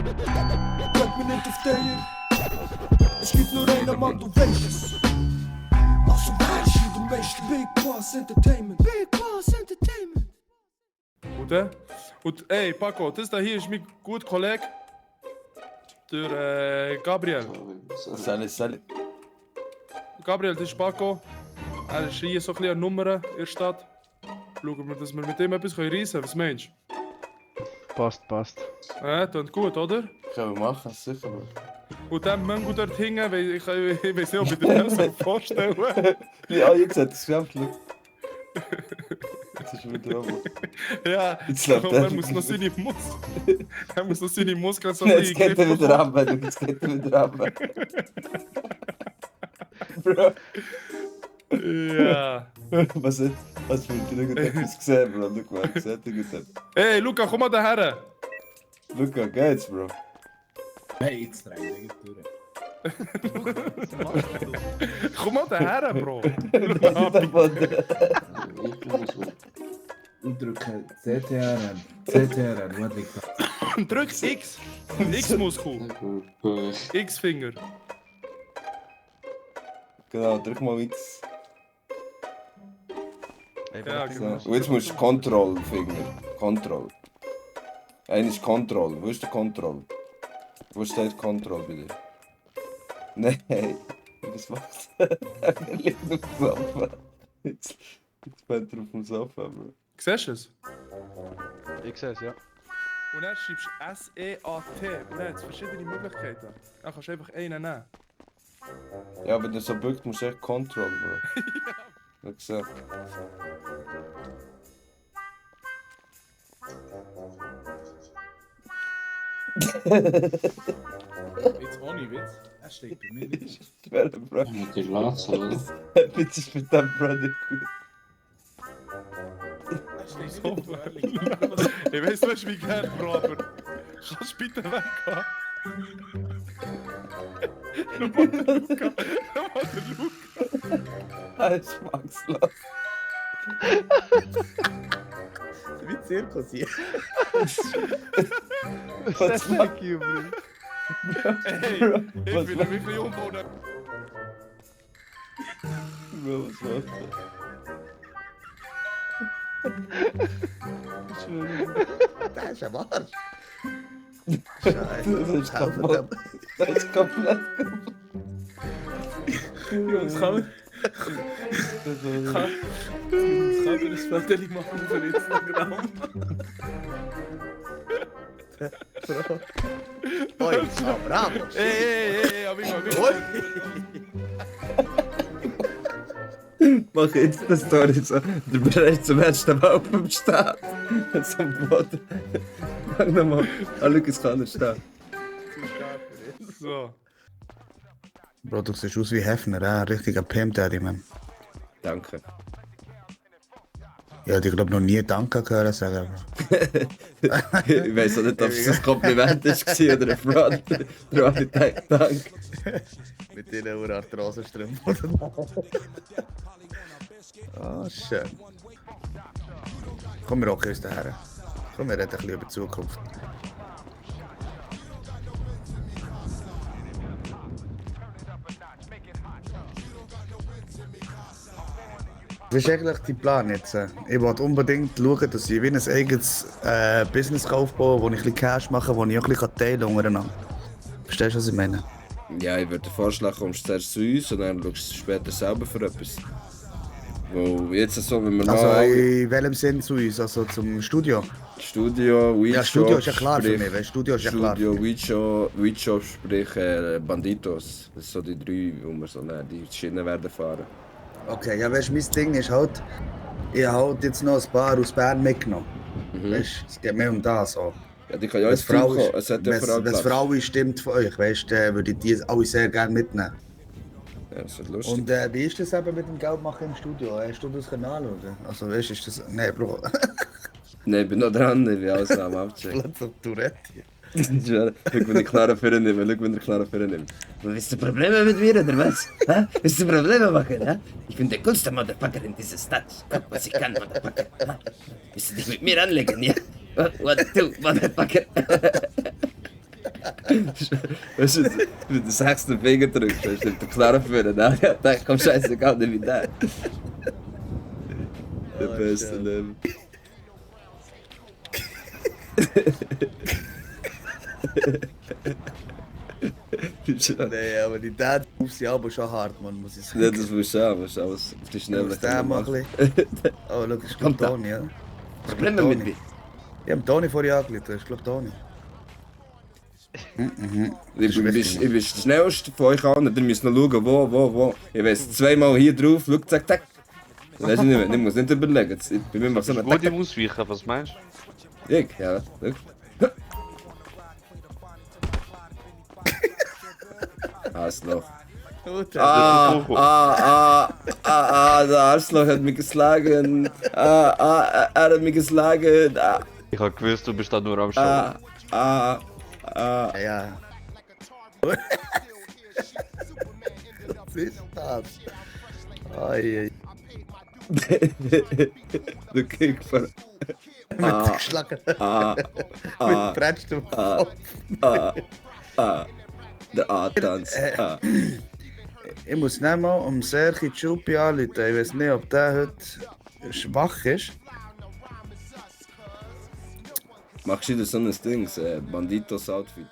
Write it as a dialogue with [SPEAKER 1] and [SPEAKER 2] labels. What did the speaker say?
[SPEAKER 1] Bleib mir nicht auf der. Es gibt nur einen Mann, du weißt es. Also weißt du, du weißt Big Boss Entertainment. Big Boss Entertainment.
[SPEAKER 2] Und ey, Paco, das da hier ist mein guter Kollege. Der Gabriel.
[SPEAKER 3] Salut.
[SPEAKER 2] Gabriel, das ist Paco. Er ist hier so ein bisschen an Nummern in der Stadt. Schauen wir, dass wir mit ihm etwas reissen können. Was meinst du?
[SPEAKER 4] Passt.
[SPEAKER 2] Klingt gut, oder?
[SPEAKER 3] Können wir machen, sicher.
[SPEAKER 2] Und dann Mango dort hinten, ich weiß nicht, ob ich dir das so vorstellen kann.
[SPEAKER 3] Ja, jetzt hat es geschafft. Jetzt ist wieder oben.
[SPEAKER 2] Ja,
[SPEAKER 3] Jetzt läuft
[SPEAKER 2] er
[SPEAKER 3] er.
[SPEAKER 2] muss noch seine Muskeln so
[SPEAKER 3] Jetzt geht er wieder ab, jetzt geht er wieder ab. Bro,
[SPEAKER 2] Ja.
[SPEAKER 3] was jetzt? Was für ein Glück etwas gesehen, Bro? Schau mal, gesättigt hat.
[SPEAKER 2] Hey, Luca, komm mal daher.
[SPEAKER 3] Luca, geht's, Bro?
[SPEAKER 5] Hey, jetzt rein, ich durch.
[SPEAKER 2] Komm mal daher, Bro.
[SPEAKER 5] Ich drücke CTRN, was liegt da?
[SPEAKER 2] Drück X. X-Muskel. X-Finger.
[SPEAKER 3] Genau, drück mal X.
[SPEAKER 2] Ja, genau.
[SPEAKER 3] So. Und jetzt musst du Control-Finger. Control. Einer ist Control. Wo ist der Control? Wo steht Control bei dir? Nein. Was machst du? Er liegt auf dem Sofa. Jetzt pennt er auf dem Sofa, Bro.
[SPEAKER 2] Siehst du es?
[SPEAKER 4] Ich sehe es, ja.
[SPEAKER 2] Und dann schreibst du S-E-A-T. Und dann hat es verschiedene Möglichkeiten. Dann kannst du einfach einen nehmen.
[SPEAKER 3] Ja, wenn du so bückt, musst du echt Control, Bro. Ja. Gesagt.
[SPEAKER 5] Jetzt ohne Witz, er steht bei mir nicht.
[SPEAKER 3] Schwer, Bro.
[SPEAKER 6] Mit der Glatze, oder?
[SPEAKER 3] Jetzt ist mit dem Bro nicht gut.
[SPEAKER 5] Er steht nicht
[SPEAKER 2] So,
[SPEAKER 5] ehrlich.
[SPEAKER 2] ich weiss, du hast mich gern, Bro, aber kannst du bitte weggehen? Nochmal der Luca.
[SPEAKER 3] Er ist magslos.
[SPEAKER 5] Wie Zirkus hier.
[SPEAKER 3] Was macht
[SPEAKER 4] you, Bro?
[SPEAKER 2] Hey,
[SPEAKER 3] Bro?
[SPEAKER 2] ich
[SPEAKER 3] Was
[SPEAKER 2] bin
[SPEAKER 3] macht
[SPEAKER 2] ein bisschen umbauen.
[SPEAKER 3] Bro? Was macht
[SPEAKER 5] Das ist ein Arsch.
[SPEAKER 3] Das ist kaputt. Das ist komplett kaputt.
[SPEAKER 5] Jungs, kann mir das Foto machen für Instagram? Bro. Oi, bravo.
[SPEAKER 2] Hey, amigo.
[SPEAKER 3] Mach jetzt das Story so. Du bist zum ersten Mal auf dem Stab. So am Boden. Mach nochmal. Ah, Lukas kann nicht stehen.
[SPEAKER 2] So.
[SPEAKER 7] Bro, du siehst aus wie Hefner, ein richtiger Pimp-Daddy, man.
[SPEAKER 3] Danke.
[SPEAKER 7] Ich hätte, glaube noch nie Danke gehört sagen.
[SPEAKER 3] Ich weiß auch nicht, ob es ein Kompliment war oder ein Front. Darum habe ich gedacht, danke.
[SPEAKER 7] Mit deinen Arthrosenstrümpfen. Oh, schön. Komm, wir rocken uns daher. Komm, wir reden ein bisschen über die Zukunft. Was ist eigentlich dein Plan jetzt? Ich wollte unbedingt schauen, dass ich wie ein eigenes Business aufbaue, wo ich ein bisschen Cash mache, wo ich auch ein bisschen teilen untereinander. Verstehst du, was ich meine?
[SPEAKER 3] Ja, ich würde vorschlagen, kommst du zuerst zu uns und dann schaust du später selber für etwas. Wo jetzt so, wenn wir
[SPEAKER 7] Also
[SPEAKER 3] mal
[SPEAKER 7] in welchem Sinn zu uns? Also zum Studio?
[SPEAKER 3] Studio, Weed
[SPEAKER 7] Ja, Studio
[SPEAKER 3] Shop,
[SPEAKER 7] ist ja klar für
[SPEAKER 3] sprich-
[SPEAKER 7] mich, weil Studio ist ja klar.
[SPEAKER 3] Studio, Weed Shop, sprich Banditos. Das sind so die drei, wo wir so die Schienen werden fahren.
[SPEAKER 7] Okay, ja weißt du, mein Ding ist halt, ich habe halt jetzt noch ein paar aus Bern mitgenommen. Weißt du, es geht mehr um das auch.
[SPEAKER 3] Ja, die kann ja
[SPEAKER 7] Wenn
[SPEAKER 3] ins Team kommen. Es hat ja
[SPEAKER 7] wenn
[SPEAKER 3] vor allem
[SPEAKER 7] es
[SPEAKER 3] Platz.
[SPEAKER 7] für alle stimmt von euch, weißt du, würde ich die alle sehr gerne mitnehmen.
[SPEAKER 3] Ja, das wird lustig.
[SPEAKER 7] Und wie ist das eben mit dem Geldmachen im Studio? Hast du das Kanal oder? Also weißt du, ist das... Nein, Bro.
[SPEAKER 3] Nein, ich bin noch dran, ich bin alles am Abchecken.
[SPEAKER 7] Platz auf Tourette.
[SPEAKER 3] Schau, wenn ich klare Führer nehme, schau, wenn ich klare Führer nehme.
[SPEAKER 8] Willst du Probleme mit mir oder was? Ha? Willst du Probleme machen? Ha? Ich bin der coolste Motherfucker in dieser Stadt. Guck, was ich kann, Motherfucker. Ha? Willst du dich mit mir anlegen, ja? What do, Motherfucker?
[SPEAKER 3] Weißt du, wenn du den 6. Finger drückst, weißt du, den Knarren führen, ne? Ja, da komm scheißegal, nicht wie der. Der beste Leben.
[SPEAKER 7] Nee, aber die Dad moves sind aber schon hart, man, muss ich sagen.
[SPEAKER 3] Ja, das musst du auch, musst du alles auf die Schnelle
[SPEAKER 7] Muss der mal ein bisschen. Oh, schau, ich glaube
[SPEAKER 8] Kommt da.
[SPEAKER 7] Toni, ja.
[SPEAKER 8] Bleiben wir mit mir.
[SPEAKER 7] Ich hab Toni vorher angelegt, ich glaube Toni.
[SPEAKER 3] Ich bin der schnellste von euch allen, ihr müsst noch schauen, wo. Ich weiss, zweimal hier drauf, schau, zack, zack. Weißt du nicht mehr, ich muss nicht überlegen. Bei mir macht so eine
[SPEAKER 6] Gut im Ausweichen, was meinst du?
[SPEAKER 3] Ich, ja, schau. Arschloch. Der Arschloch hat mich geschlagen. Er hat mich geschlagen.
[SPEAKER 6] Ich hab gewusst, du bist da nur am Schauen.
[SPEAKER 7] Ja. Was ist das? Ai,
[SPEAKER 3] Du Kick von.
[SPEAKER 7] mit geschlagen. Mit Bretsch im Kopf.
[SPEAKER 3] Der A-Tanz.
[SPEAKER 7] Ich muss nicht mal um Serki Chupi anrufen. Ich weiß nicht, ob der heute schwach ist.
[SPEAKER 3] Machst du dir so ein Ding, Banditos Outfit?